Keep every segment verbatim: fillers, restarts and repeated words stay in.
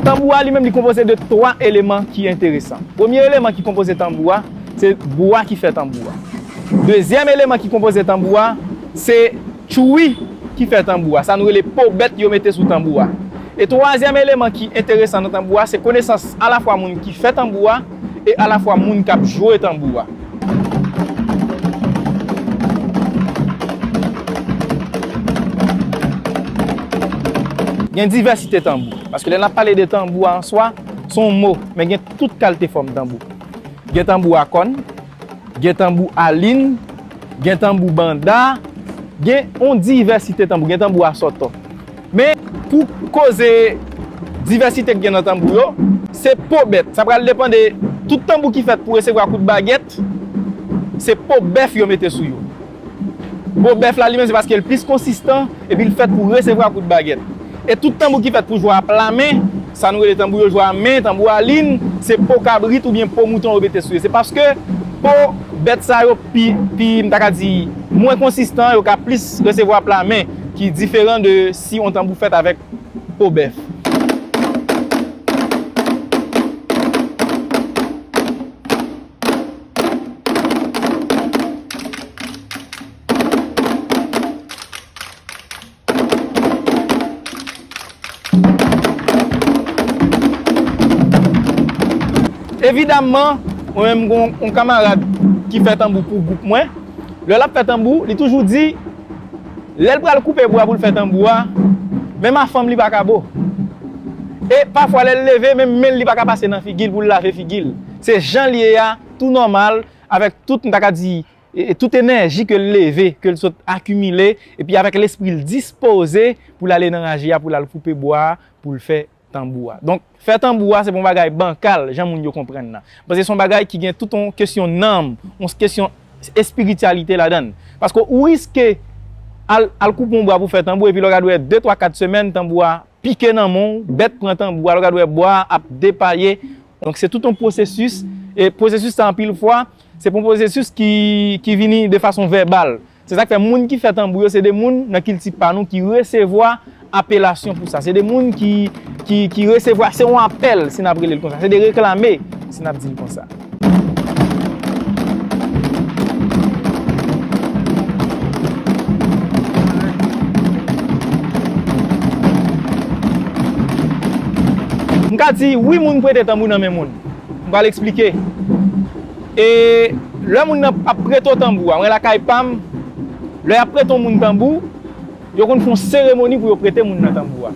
Tanbou a li menm li konpoze de twa eleman ki enteresan. Premye eleman ki konpoze tanbou a, se bwa ki fè tanbou a. Dezyèm eleman ki konpoze tanbou a, se tchoui ki fè tanbou a. Sa nou rele po bèt yo mete sou tanbou a. E twazyèm eleman ki enteresan nan tanbou a, se konesans alafwa moun ki fè tanbou a e alafwa moun k ap jwe tanbou a. Gen divèsite tanbou. Paske lè n ap pale de tanbou a an swa, se yon mo, men gen tout kalte fòm tanbou. Gen tanbou a kòn, gen tanbou a lin, gen tanbou banda, gen yon divèsite tanbou, gen tanbou a sòtò. Men, pou koze divèsite k gen nan tanbou yo, se po bèt. Sa pral depann de tout tanbou ki fèt pou resevwa kout bagèt, se po bèf yo mete sou yo. Po bèf la, li menm, se paske l plis konsistan, epi l fèt pou resevwa kout bagèt. E tout tanbou ki fèt pou jwe ap lamen, sa nou rele tanbou yo jwe a men, tanbou a lin, se po kabrit oubyen po mouton yo mete sou yo. Se paske po bèt sa yo pi, pi, m ta ka di, mwen konsistan, yo ka plis resevwa ap lamen, ki diferan de si yon tanbou fèt avèk po bèf. Evidamman, mwen menm, gon yon kamarad ki fè tanbou pou gwoup mwen. Lè l ap fè tanbou, li toujou di, lè l pral koupe bwa pou l fè tanbou a, menm a fanm li pa ka bo. E pafwa, lè l leve, menm men l li pa ka pase nan figi l pou l lave figi l. Se jan l ye a, tou nòmal, avèk tout, m ta ka di, e, e tout enèji ke l leve, ke l sot akimile, epi avèk lespri l dispoze pou l ale nan raje a, pou l al koupe bwa a, pou l fè tanbou a. Donk, fè tanbou a, se pa yon bagay bankal, jan moun yo konprann nan. Paske se yon bagay ki gen tout yon kesyon nanm, yon kesyon espirityalite ladan l. Paske ou riske al, al koupe yon bwa pou fè tanbou, epi lè w gade wè de, twa, kat semèn, tanbou a pike nan men w, bèt pran tanbou a, lè w gade wè bwa a ap depaye. Donk, se tout yon pwosesis, e pwosesis sa, anpil fwa, se pa yon pwosesis ki, ki vini de fason vèbal. Se sa k fè moun ki fè tanbou yo, se de moun nan kilti pa nou ki resevwa apelasyon pou sa. Se de moun ki, ki, ki resevwa, se yon apèl, si n ap rele l konsa. Se de reklame, si n ap di l konsa. M ka di, wi, moun prete tanbou nan men moun. M pral eksplike. E lè moun nan ap prete w tanbou a, mwen lakay pa m, lè y ap prete yon moun tanbou, yo konn fè yon seremoni pou yo prete moun nan tanbou a.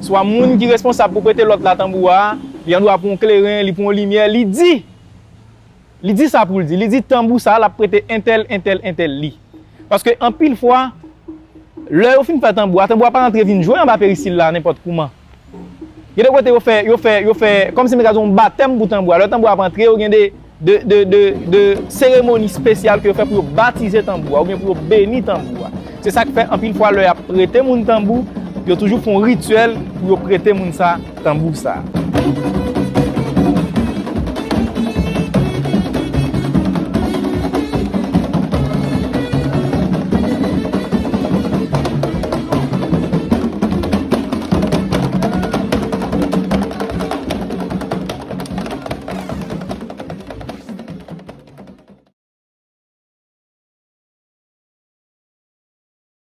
Swa moun ki responsab pou prete lòt la tanbou a, li andwa pran yon kleren, li pran yon limyè, li di, li di sa pou l di, li di tanbou sa a l ap prete entèl, entèl, entèl li. Paske anpil fwa, lè yo fin fè tanbou a, tanbou a pa rantre vin jwe anba perisil la nenpòt kouman. Gen de kote yo fè, yo fè, yo fè, kòmsi m ta di yon batèm pou tanbou a. Lè tanbou a ap antre, yo gen de, de, de, de, de seremoni espesyal ke yo fè pou yo batize tanbou a, oubyen pou yo beni tanbou a. Se sa k fè anpil fwa lè y ap prete moun tanbou, yo toujou fè yon rityèl pou yo prete moun sa tanbou sa.